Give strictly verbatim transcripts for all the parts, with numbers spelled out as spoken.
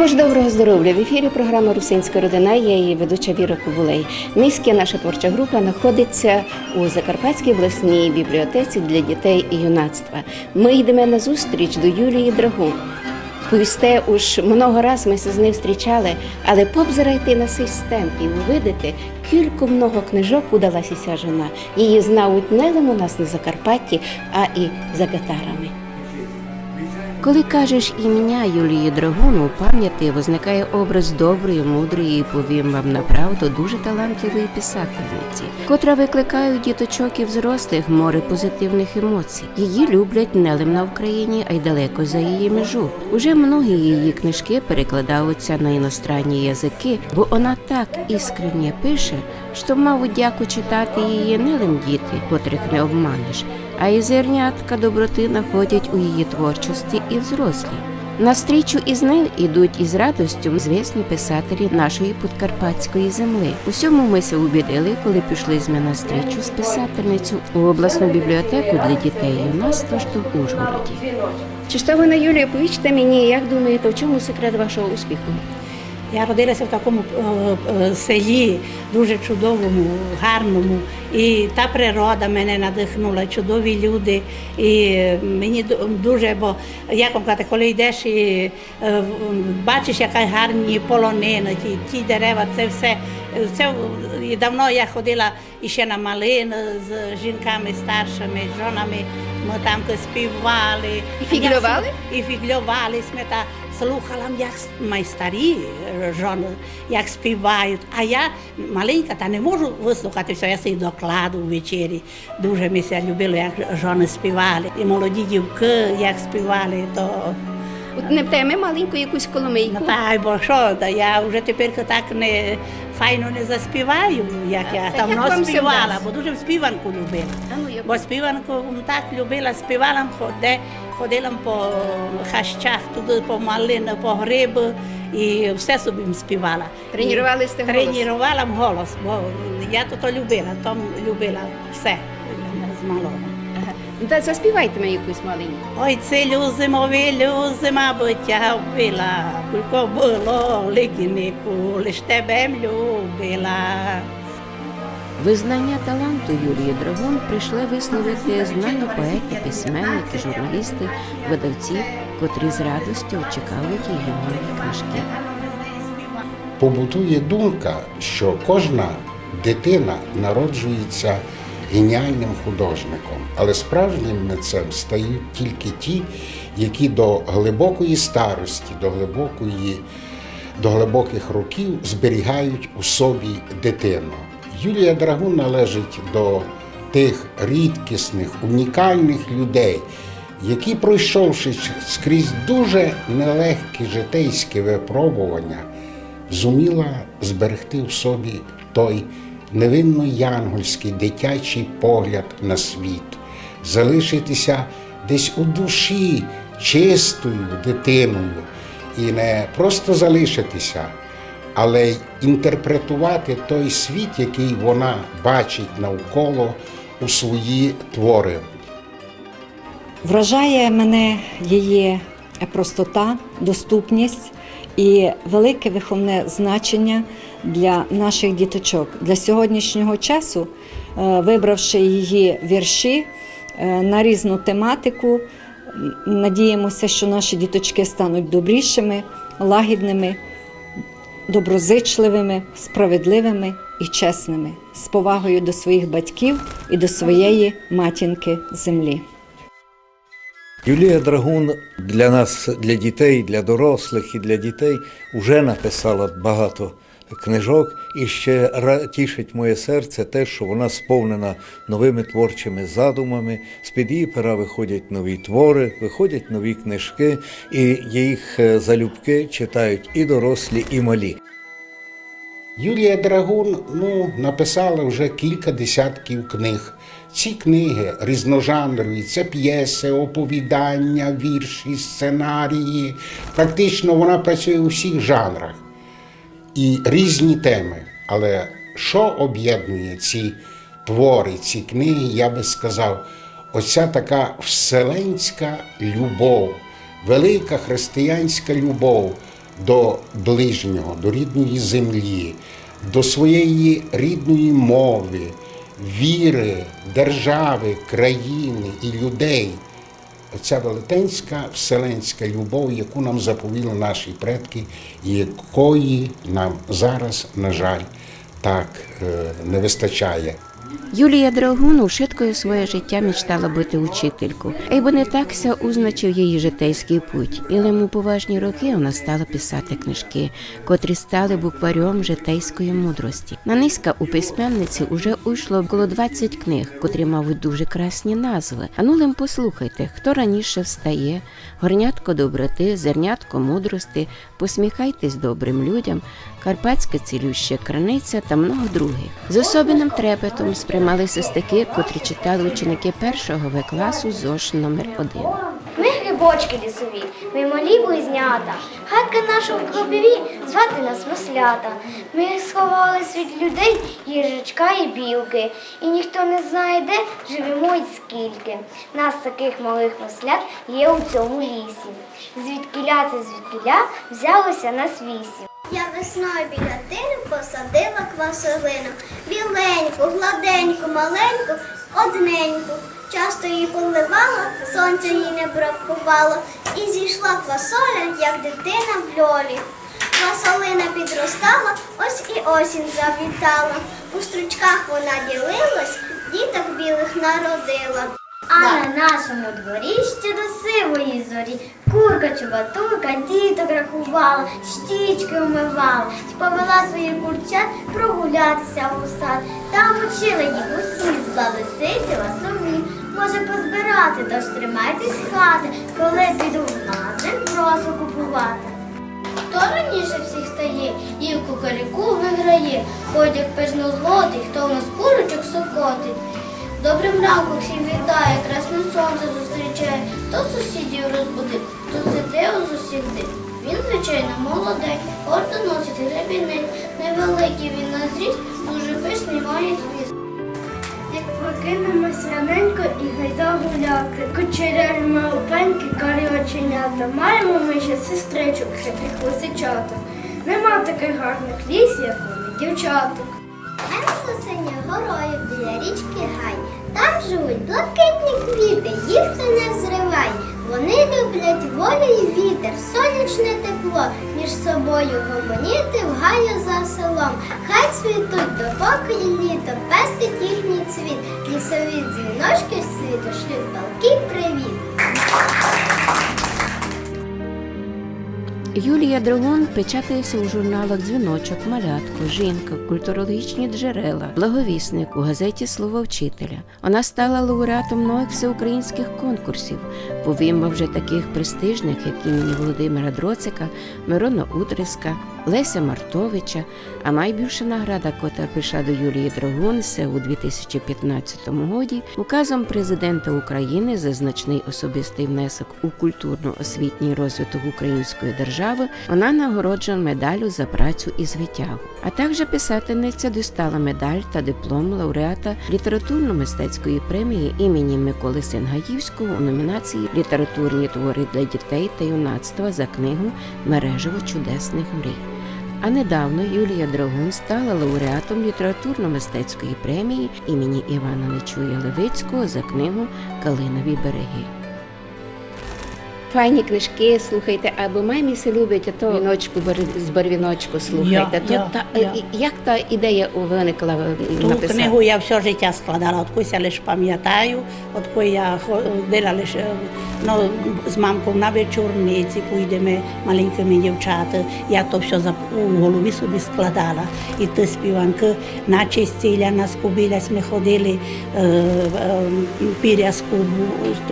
Тож, доброго здоровля! В ефірі програма «Русинська родина», я її ведуча Віра Кобулей. Нынька наша творча група знаходиться у Закарпатській обласній бібліотеці для дітей і юнацтва. Мы йдеме назустріч до Юлії Драгун. Повісте, уж много раз мы ся з нею зустрічали, але позирайте на сей стенд і увидите, кілько много книжок удала си ся жона. Її знають не лише у нас на Закарпатті, а і за катарами. Коли кажеш імня Юлії Драгун, у пам'яти возникає образ доброї, мудрої і, повім вам направду, дуже талантливої писательниці, котра викликає у діточок і взрослих море позитивних емоцій. Її люблять не лим на Україні, а й далеко за її межу. Уже многі її книжки перекладаються на іностранні язики, бо вона так іскренне пише, што мавуть дяку читати її не лим діти, котрих не обманеш, а й зернятка доброти находять у її творчості і взрослі. На стрічу із ним ідуть із радостю звісні писателі нашої подкарпатської землі. У сьому мы ся убідили, коли пішли сьме на стрічу з писательницю у обласну бібліотеку для дітей і юнацтва, што в Ужгороді. Честована Юлія, повіджте мені, як думаєте, у чому секрет вашого успіху? Я родилася в такому, е, е, селі, дуже чудовому, гарному. І та природа мене надихнула, чудові люди. І мені ду-, дуже, бо, як вам казати, коли йдеш і, е, в-, бачиш, яка гарні полонина, ті, ті дерева, це все, це, і давно я ходила і ще на малины з жінками старшими, з жонами. Мы там співали. І фіґльовали? І фіґльовали сьме, та слухала, як с-, май старі, е, жоны, як співають. А я маленька, та не можу выслухати всьо, я си докладу ввечері. Дуже ми ся любило, як жоны співали. І молоді дівкы, як співали, то... От не втеме маленьку якусь коломийку? Ну, та, бо што, та я вже тепер так не, файно не заспіваю, як я давно співала, бо дуже співанку любила. Бо співанку так любила, співала, де ходила по хащах, туды по малины, по грибы, і все собі співала. Тренірували сьте голос? Тренірувала м голос, бо я то, то любила, то м любила все з малого. Ага. Ну, та заспівайте ми якусь маленьку. Визнання таланту Юлії Драгун прийшли висловити знані поети, письменники, журналісти, видавці, котрі з радостю очікують її нові книжки. Побутує думка, що кожна дитина народжується геніальним художником, але справжнім митцем стають тільки ті, які до глибокої старості, до глибокої, до глибоких років зберігають у собі дитину. Юлія Драгун належить до тих рідкісних, унікальних людей, які, пройшовши скрізь дуже нелегкі житейські випробування, зуміла зберегти в собі той невинно янгольський дитячий погляд на світ, залишитися десь у душі чистою дитиною і не просто залишитися, але й інтерпретувати той світ, який вона бачить навколо, у свої твори. Вражає мене її простота, доступність і велике виховне значення для наших діточок. Для сьогоднішнього часу, е, вибравши її вірші, е, на різну тематику, м, надіємося, що наші діточки стануть добрішими, лагідними, доброзичливими, справедливими і чесними, з повагою до своїх батьків і до своєї матінки землі. Юлія Драгун для нас, для дітей, для дорослих і для дітей, уже написала багато книжок. І ще ра-, тішить моє серце те, що вона сповнена новими творчими задумами, з-під її пера виходять нові твори, виходять нові книжки, і їх, е, залюбки читають і дорослі, і малі. Юлія Драгун, ну, написала вже кілька десятків книг. Ці книги різножанрові, це п'єси, оповідання, вірші, сценарії. Практично вона працює у всіх жанрах і різні теми. Але що об'єднує ці твори, ці книги, я би сказав, оця така вселенська любов, велика християнська любов до ближнього, до рідної землі, до своєї рідної мови, віри, держави, країни і людей. Оця велетенська вселенська любов, яку нам заповіли наші предки, і якої нам зараз, на жаль, так, е, не вистачає. Юлія Драгун ушыткоє своє житя мечтала быти учительков, айбо не так ся узначив її житейськый путь, і лем у поважні рокы она стала писати книжкы, котрі стали букварьом житейської мудрості. На нынька у письменниці уже уйшло коло двадцять книг, котрі мавуть дуже красні назвы. Ану лем послухайте: «Хто раніше встає», «Горнятко доброты», «Зернятко мудрости», «Посміхайтесь добрым людям», «Карпатська цілюща криниця» та много другых. З особенным трепетом сприймали ся стихы, котрі читали ученикы першого В класу, зош номер один. Ми грибочки лісові, ми малі близнята. Хатка наша в кропиві, звати нас маслята. Ми сховались від людей, їжачка і білки. І ніхто не знає, де живемо і скільки. Нас, таких малих маслят, є у цьому лісі. Звідкіля це, звідкіля взялося нас вісім. Я весною біля тину посадила квасолину. Біленьку, гладеньку, маленьку, одненьку. Часто її поливала, сонце її не бракувало. І зійшла квасоля, як дитина в льолі. Квасолина підростала, ось і осінь завітала. У стручках вона ділилась, діток білих народила. А на нашому дворі ще до сивої зорі курка-чубатурка діток рахувала, щічки умивала, повела своїх курчат прогулятися у сад. Там учила їх усі, з лисиці ласові. Може позбирати, тож тримайтесь хати, коли піду в магазин просо купувати. Хто раніше всіх стає і в кукаріку виграє, ходять пишно злотий, хто в нас курочок сокотить. Добрим ранком всіх вітає, красне сонце зустрічає, хто сусідів розбудив, хто сидить у сусіди. Він, звичайно, молодець, гордо носить гребінець, невеликий він на зріст, дуже пишний має хвіст. Як прокинемось раненько і гайда гуляти, кучеряві мавпенькі карі оченята, маємо ми ще сестричок, хитрих лисичаток. Нема таких гарних ліс, як вони, дівчаток. Небо синє горою біля річки Гай. Там живуть блакитні квіти, їх ти не зривай. Вони люблять волю й вітер, сонячне тепло, між собою гомоніти в гаю за селом. Хай цвітуть, допоки літо пестить їхній цвіт. Лісові дзвіночки з світу шлють палкий привіт. Юлія Драгун печатає ся у журналах «Дзвіночок», «Малятко», «Жінка», «Культурологічні джерела», «Благовісник», у газеті «Слово вчителя». Она стала лауреатом многых всеукраїнськых конкурсів, повім вам вже такых престижных, як імені Володимира Дроцика, Мирона Утриска, Леся Мартовича, а майбільша награда, котра прийшла до Юлії Драгун, се у дві тисячі пятнадцятому годі, указом президента України за значный особистый внесок у культурно-освітній розвиток української державы, она нагороджена медаллю «За працю і звитягу». А также писательниця дістала медаль та диплом лауреата літературно-мистецької премії імені Миколи Сенгаївського у номінації «Літературні твори для дітей та юнацтва» за книгу «Мережево чудесных мрій». А недавно Юлія Драгун стала лауреатом літературно-мистецької премії імені Івана Нечуя Левицького за книгу «Калинові береги». Файні книжкы, слухайте, а бо май ми ся любить, а то «Віночку бар-, з барвіночку», слухайте. Я, то я, та, я. І як та ідея у-, виникла, е, Ту написати? Книгу я всьо життя складала, откусь я лиш памятаю, откусь я ходила лиш, е, ну, з мамков на вечорниці, пойдеме, маленькыми дівчата. Я то всьо зап-, у голові собі складала. І ті співанкы, наче стіля нас кубилять, ми ходили, е, е, піря скубу,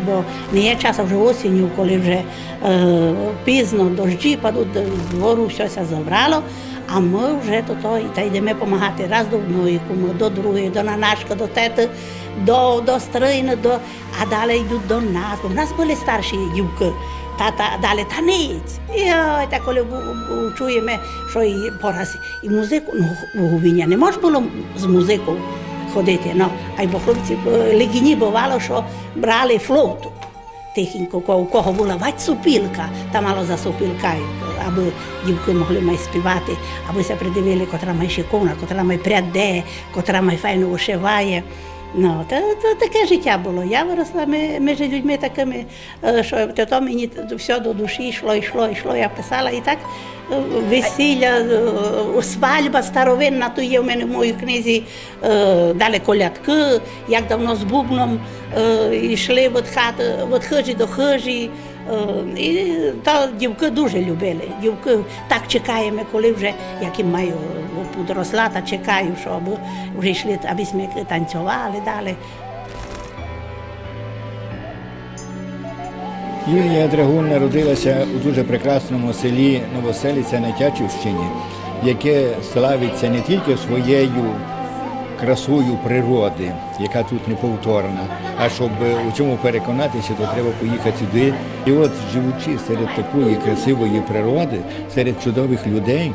бо не є час, а вже осінню, коли вже, е, пізно, дожді падуть, з двору всьо ся забрало, а мы вже то, то, та йдеме помагати раз до одної кумы, до другої, до нанашкы, до теты, до, до стрыйны, до, а далі йдуть до нас, бо в нас были старші дівкы, та, та, далі танець. І, ой, та коли у-, у-, чуєме, што і пораз і музику, ну, у Гувіня не мож было з музиков ходити, ну, айбо хлопці, е, легіні бывало, што брали флоуту. Тихенько, ко-, у кого была вать сопілка, та мало за сопілка, абы дівкы могли май співати, абы ся придивили, котра май шиковна, котра май пряде, котра май файно вышиває. Ну, то, то таке житя было. Я выросла ми-, межи людьми такыми, е, што то, то мені т-, всьо до душі йшло, йшло, йшло. Я писала і так, е, весіля, е, свальба старовинна, то є в мене в моїй книзі, е, далі колядкы, як давно з бубном, е, йшли од хаты, од хыжі до хыжі. Е, і то дівкы дуже любили. Дівкы так чекаєме, коли вже, як і маю, подросла, та чекаю, што абы вже йшли, абы сьме танцьовали далі. Юлія Драгун народила ся у дуже прекрасному селі Новоселиця на Тячівщині, яке славить ся не тільки своєю красою природы, яка тут неповторна, а щоб у цьому переконати ся, то треба поїхати сюди. І от, живучи серед такої красивої природы, серед чудових людей,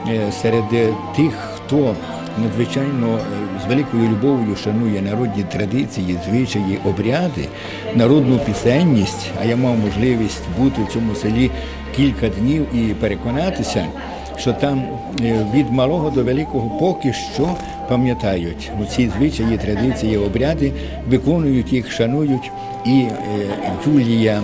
е, серед, е, тых, хто надзвичайно, е, з великою любов'ю шанує народні традиції, звичаї, обряды, народну пісенність, а я мав можливість бути в цьому селі кілька днів і переконати ся, што там, е, від малого до великого поки што пам'ятають оці звичаї, традиції, обряды, виконують їх, шанують. І, е, Юлія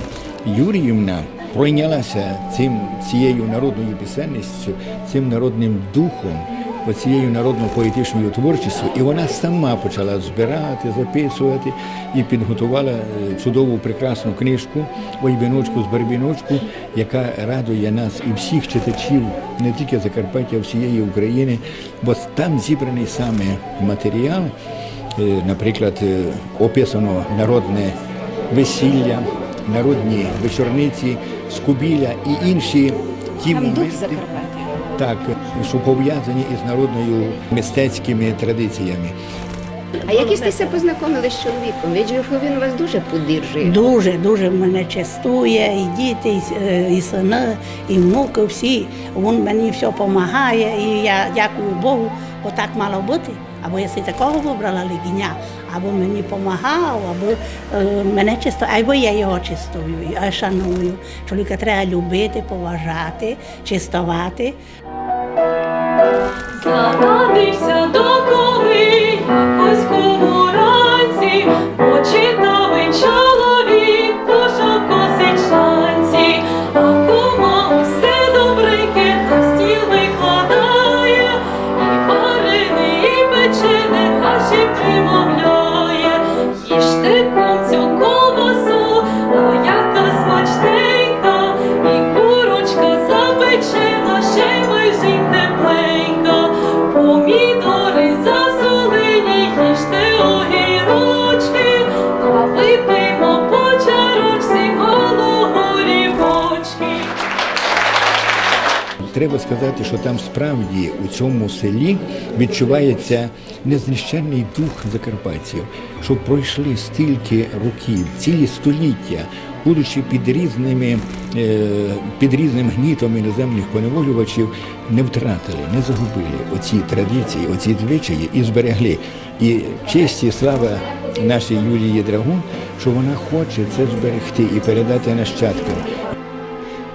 Юріївна пройнялася цим, цією народною пісенністю, цим народним духом, оцією народно-поетичною творчістю, і вона сама почала збирати, записувати і підготувала, е, чудову, прекрасну книжку «Ой, віночку з барвіночку», яка радує нас і всіх читачів не тільки Закарпаття, а всієї України, бо там зібраний саме матеріал, е, наприклад, е, описано народне весілля, народні вечорниці, скубіля і інші ті моменты, так, що пов'язані із народною мистецькими традиціями. А як сьте ся познакомили з чоловіком? Виджу, він вас дуже поддержує. Дуже, дуже мене честує, і діти, і с-, е, і сыны, і внукы, всі. Він мені всьо помагає, і я дякую Богу, бо так мало быти. Або я си такого выбрала лигіня, або мені помагав, або, е, мене честує, або я його честую, я шаную. Чоловіка треба любити, поважати, честовати. Зарадив ся до коми якось кому ранці, почитав і чоловік, пошов косить шанці, а кума усе добреньке на стіл викладає, і варене, і печене, та ще примовляє. Їжте, кумцю, ковбасу, а яка смачненька, і курочка запечена, ще й майже тепленька. Помідори засолені, їжте огірочки, а випиймо по чарочці, мало горівочки. Треба сказати, що там справді у цьому селі відчувається незнищенний дух закарпатців, що пройшли стільки років, цілі століття, будучи під різними, е, під різним гнітом іноземних поневолювачів, не втратили, не загубили оці традиції, оці звичаї і зберегли. І честь і слава нашій Юлії Драгун, що вона хоче це зберегти і передати нащадкам.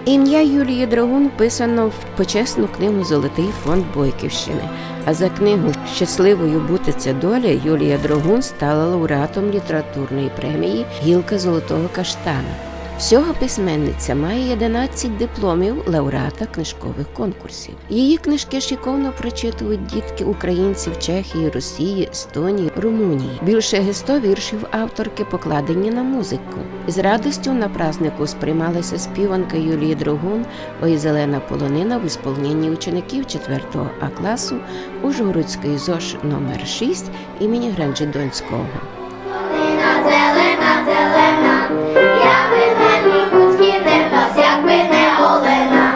Ім'я Юлії Драгун вписано в почесну книгу «Золотий фонд Бойківщини», а за книгу «Щасливою бути це доля» Юлія Драгун стала лауреатом літературної премії «Гілка золотого каштана». Всього письменниця має одинадцять дипломів лауреата книжкових конкурсів. Її книжки шиковно прочитують дітки українців Чехії, Росії, Естонії, Румунії. Більше сто віршів авторки покладені на музику. З радостю на празднику сприймалася співанка Юлії Драгун «Ой, зелена полонина» в ісполненні учеників четвертого А класу Ужгородської зош номер шість імені Гранджі Донського. Полонина зелена, зелена, я би на ній Гуцький не пас, якби не Олена.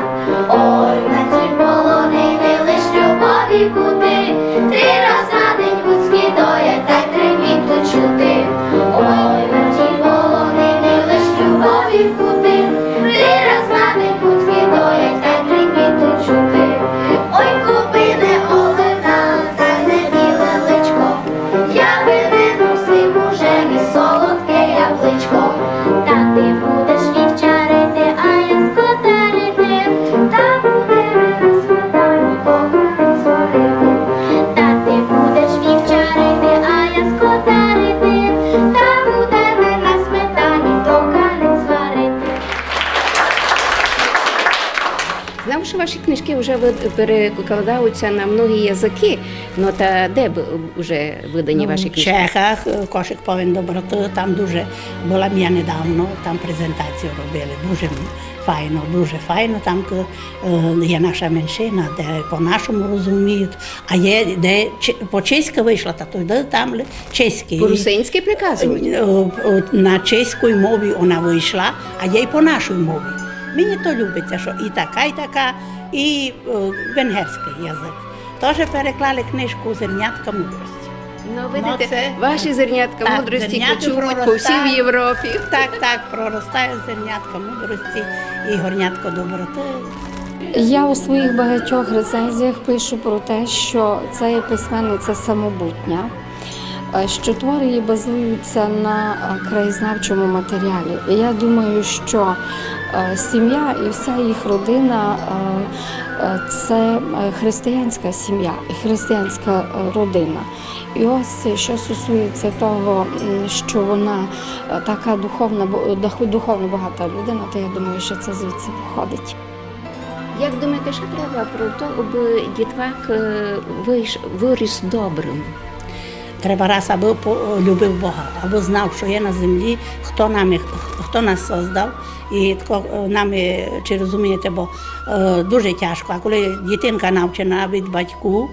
Ой, на цій полонині лиш любові бути, три раз на день Гуцький доять, та й трембіту чути. Ой, на цій полонині лиш любові бути, три раз на день Гуцький доять, та й трембіту чути. Ой, коби не Олена, та не біле личко, я би не носив уже мій солодкий Ваші книжкы вже выд-, перекладаються на многі языкы, но та де б-, уже выдані ваші книжкы? Ну, в Чехах, е, Кошик повен доброты, там дуже была, я недавно там презентацію робили, дуже м-, файно, дуже файно, там к-, е, є наша меншина, де по-нашому розуміють, а є, де ч-, по-чеськы вышла, та туды там ле-, чеськый. По-русинськы приказують? Е, е, на чеській мові она вышла, а є й по нашій мові. Мені то любиться, што і така, і така, і, е, венгерськый язык. Тоже переклали книжку «Зернятка мудрості». Ну, видите, це ваші «Зернятка мудрості» кочують по всій Європі. Так, так, проростають зернятка мудрості і горнятко доброты. Я у своїх багатьох рецензіях пишу про те, що це є письменниця самобутня, е, що твори її базуються на, е, краєзнавчому матеріалі. І я думаю, що, е, сім'я і вся їх родина, е, е, це, е, християнська сім'я і християнська, е, родина. І ось, що стосується того, м, що вона, е, така духовна, бо-, духу-, духовно багата людина, то я думаю, що це звідси походить. Як думаєте, што треба про то, абы дітвак, е, выш-, выріс добрым? Треба раз, абы по-, любив Бога, абы знав, што є на землі, хто нами, хто нас создав, і тако, е, нами, чи розумієте, бо, е, дуже тяжко. А коли дітинка навчена від батьку,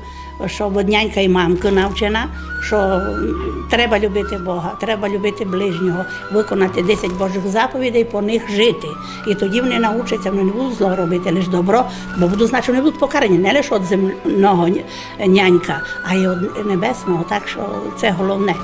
што од нянька і мамкы навчена, што, м, треба любити Бога, треба любити ближнього, выконати десять Божых заповідей, по них жити. І тоді вони научаться, вони не будуть зло робити, лиш добро, бо будуть, значить, вони будуть покарані не лише од земного ня-, нянька, а й од небесного, так што це головне.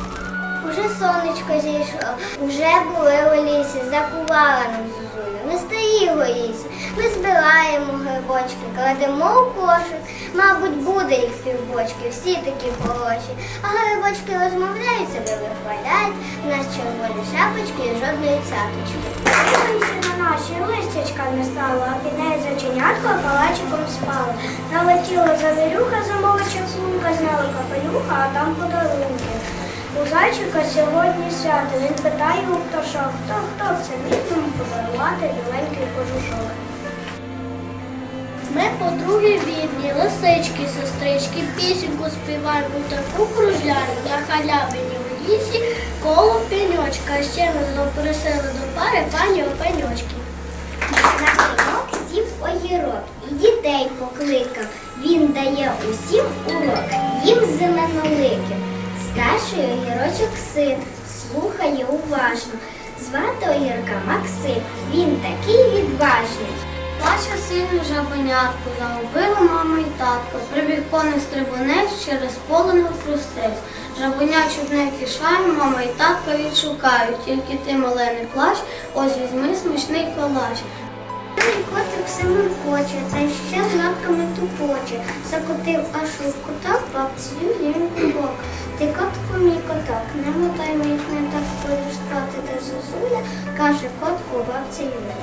Уже сонечко зійшло, уже були у лісі, закувала нам зозуля. Ми старі голісі, ми збираємо грибочки, кладемо у кошик. Мабуть, буде їх півбочки, всі такі хороші. А грибочки розмовляють, себе вихваляють. У нас червоні шапочки і жодної цяточки. Дивимося на наші, листячка не стало, а під нею зайченятко калачиком спало. Налетіла завірюха, замова чаклунка, зняла капелюха, а там подарунки. У зайчика сьогодні свято, він питає у пташок: «Хто, хто це міг нам подарувати біленький кожушок?» Ми подруги бідні, лисички, сестрички, пісеньку співаємо, таку кружляємо на халявині в лісі коло пеньочка. Ще нас запросили до пари пані опеньочки. На пеньок сів огірок і дітей покликав. Він дає усім урок, їм зеленоликим. Старший огірочок син слухає уважно. Звати огірка Максим, він такий відважний. Плаче синє жабенятко, загубила мама й татка. Прибіг конець-стрибунець, через поле навкрустець. Жабеня чудне кишає, мама й татка відшукають. Тільки ти, мале, не плач, ось візьми смачний калач. Котик все муркоче, та ще з лапками тупоче. Закотив аж у куток, бабці Юлі він клубок. Ти, котку, мій коток, не мотай моїх ниток, будеш спати до зозуля, каже котку бабця Юля.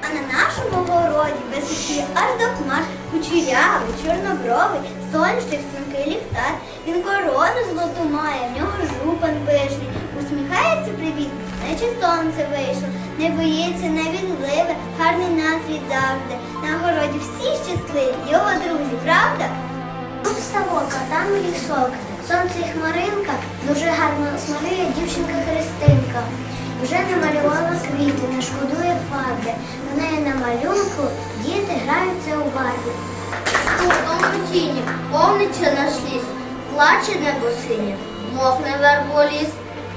А на нашому городі без віків аж до хмар кучерявий, чорнобровий, сонячний стрункий ліхтар. Він корону золоту має, в нього жупан пишний, усміхається привітно, наче сонце вийшло, не боїться, не вірливе, гарний настрій завжди. На городі всі щасливі, його друзі, правда? Тут ставок, а там лісок, сонце і хмаринка, дуже гарно малює дівчинка Христинка. Вже намалювала квіти, не шкодує фарби. На неї на малюнку діти граються у Барбі. У тому тіні повниться наш ліс, плаче небо синє, мокне верболіс.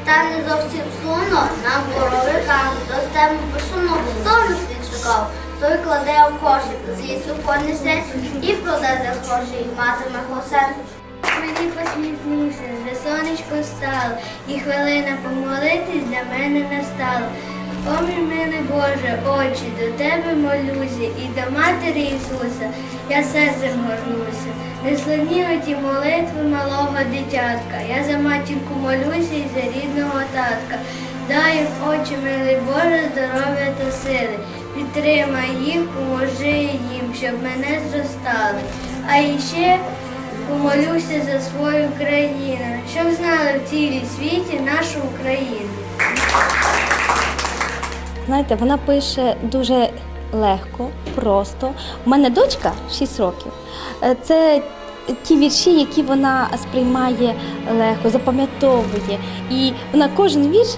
Та не зовсім сумно нам, боровикам, ростемо пошумно, хто нас відшукав, той кладе у кошик, з лісу понесе і продасть за гроші, і матиме гусен. Мені посміхнувся, вже сонечко встало, і хвилина помолитись для мене настала. О, мій милий Боже, отче, до Тебе молюся, і до Матері Ісуса я серцем горнуся. Не слабні оті молитви малого дитятка, я за матірку молюся і за рідного татка. Дай їм, отче, милий Боже, здоров'я та сили. Підтримай їх, поможи їм, щоб мене зростали. А іще помолюся за свою країну, щоб знали в цілій світі нашу Україну. Знаєте, вона пише дуже Легко, просто. У мене дочка шість років. Е, Це ті вірші, які вона сприймає легко, запам'ятовує. І вона кожен вірш,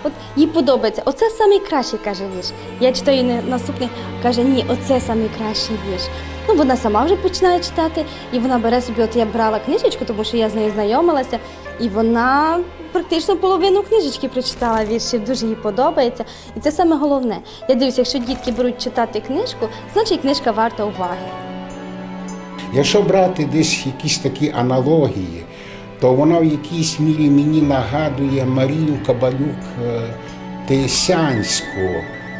от їй подобається. Оце самий кращий, каже, вірш. Я читаю не- наступний, каже, ні, оце самий кращий вірш. Ну, вона сама вже починає читати, і вона бере собі, от я брала книжечку, тому що я з нею знайомилася, і вона практично половину книжечки прочитала віршів, дуже їй подобається. І це саме головне. Я дивлюся, якщо дітки беруть читати книжку, значить книжка варта уваги. Якщо брати десь якісь такі аналогії, то вона в якійсь мірі мені нагадує Марію Кабалюк е, Тесянську,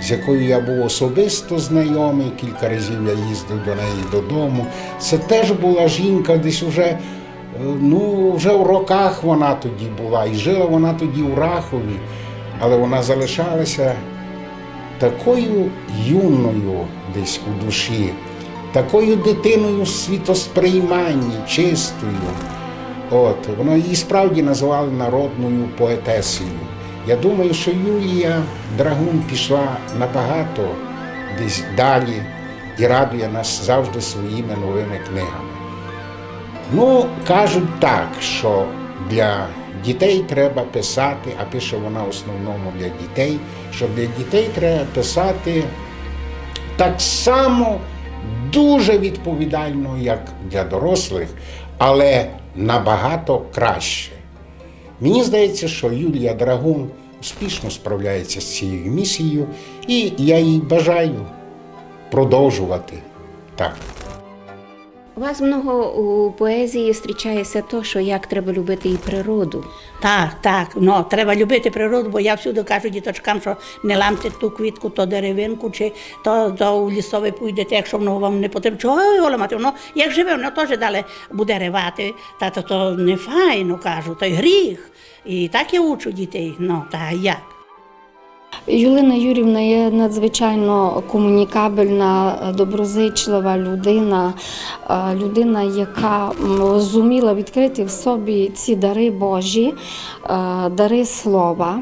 з якою я був особисто знайомий, кілька разів я їздив до неї додому. Це теж була жінка десь уже, е, ну, вже в роках вона тоді була, і жила вона тоді у Рахові, але вона залишалася такою юною десь у душі, такою дитиною в світосприйманні, чистою. От, вона її справді називали народною поетесою. Я думаю, що Юлія Драгун пішла набагато десь далі і радує нас завжди своїми новими книгами. Ну, кажуть так, що для дітей треба писати, а пише вона в основному для дітей, що для дітей треба писати так само дуже відповідально, як для дорослих, але набагато краще. Мені здається, що Юлія Драгун успішно справляється з цією місією, і я їй бажаю продовжувати так. У вас много у поезії зустрічає ся то, що як треба любити і природу. Так, так, ну, треба любити природу, бо я всюди кажу діточкам, що не ламте ту квітку, то деревинку, чи то, то у лісове пойдете, якщо воно вам не потрібно. Чого його ламати? Воно як живе, воно теж далі буде ревати. Та то, то не файно, кажу, то й гріх. І так я учу дітей, ну, та як? Юлина Юрівна є надзвичайно комунікабельна, доброзичлива людина, е, людина, яка м, зуміла відкрити в собі ці дари Божі, е, дари слова.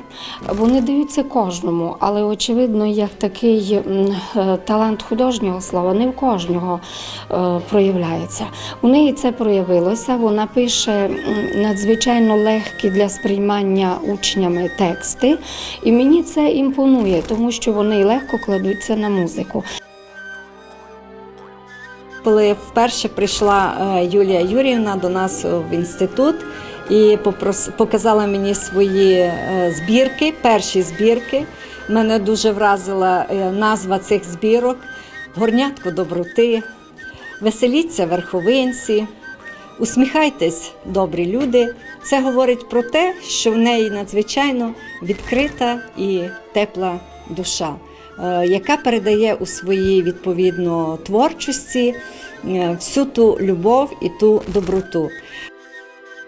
Вони даються кожному, але, очевидно, як такий м, е, талант художнього слова не в кожного е, проявляється. У неї це проявилося. Вона пише м, надзвичайно легкі для сприймання учнями тексти, і мені це імпонує, тому що вони легко кладуться на музику. Коли вперше прийшла е, Юлія Юріївна до нас в інститут і попрос- показала мені свої е, збірки, перші збірки. Мене дуже вразила е, назва цих збірок: Горнятко доброти, Веселіться, верховинці, усміхайтесь, добрі люди. Це говорить про те, що в неї надзвичайно відкрита і тепла душа, е, яка передає у своїй, відповідно, творчості е, всю ту любов і ту доброту.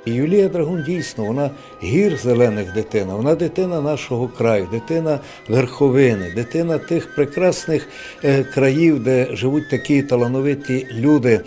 І Юлія Драгун, дійсно, вона гір зелених дитина, вона дитина нашого краю, дитина Верховини, дитина тих прекрасних е, країв, де живуть такі талановиті люди,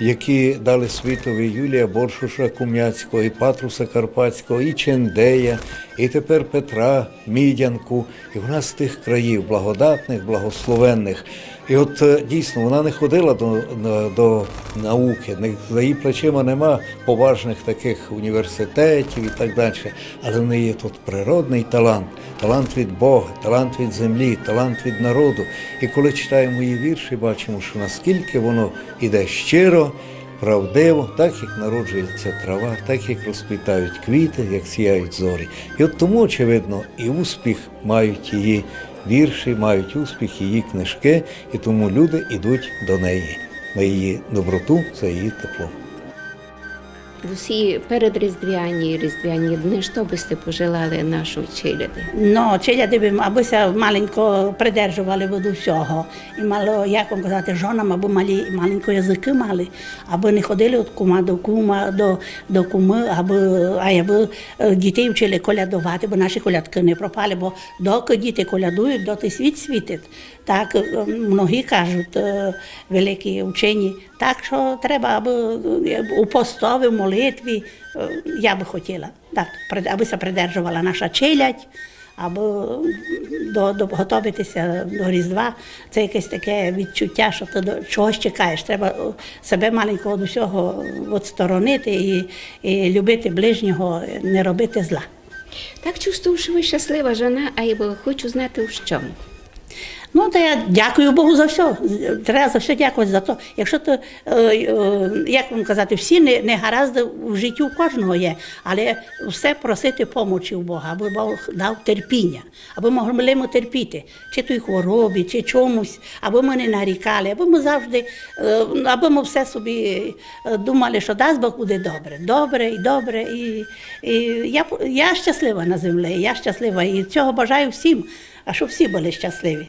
які дали світові Юлія Боршуша Кумяцького, і Патруса Карпатського, і Чендея, і тепер Петра Мідянку. І вона з тих країв благодатних, благословенних. І от е, дійсно, вона не ходила до, до, до науки, не, за її плечима нема поважних таких університетів і так далі. Але в неї є тут природний талант, талант від Бога, талант від землі, талант від народу. І коли читаємо її вірші, бачимо, що наскільки воно іде щиро, правдиво, так як народжується трава, так як розквітають квіти, як сіяють зорі. І от тому, очевидно, і успіх мають її вірші, мають успіх її книжки, і тому люди йдуть до неї за її доброту, за її тепло. В усі передріздвяні і різдвяні дни, що би сте пожелали нашій челяди? Ну, челяди би, аби ся маленько придержували від усього. І мало, як вам казати, жонам, аби малі, маленько язики мали, аби не ходили від кума до кума, до, до куми, аби, а аби е, дітей вчили колядувати, бо наші колядки не пропали, бо доки діти колядують, доти світ світить. Так е, многі кажуть, е, великі вчені. Так що треба, аби е, у постові, в молитві, е, я би хотіла, так, прид- аби ся придержувала наша челядь, Абы до, до, готовити ся до Різдва, це якесь таке відчуття, што ты до, чогось чекаєш. Треба, е, себе маленько од усього відсторонити і, і любити ближнього, не робити зла. Так чувствую, што вы щаслива жона, айбо хочу знати, у чому. Ну, та я дякую Богу за всьо. Треба за всьо дякувати за то. Якщо то, е, е, як вам казати, всі не, негаразды в житті у кожного є, але все просити помочі у Бога, абы Бог дав терпіня, абы могли мы терпіти, чи той хворобі, чи чомусь, абы мы не нарікали, абы мы завжди, е, абы мы все собі, е, думали, што дасть Бог, буде добре. Добре і добре. І, і я, я щаслива на землі, я щаслива. І цього бажаю всім, а щоб всі були щасливі.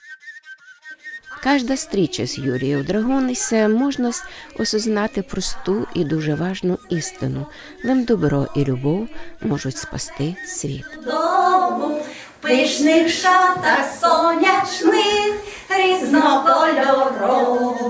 Кажда стріча з Юрієв Драгони се можность осознати просту і дуже важну істину. Лем добро і любов можуть спасти світ. Дому в пишных шатах сонячных, різнокольоровых.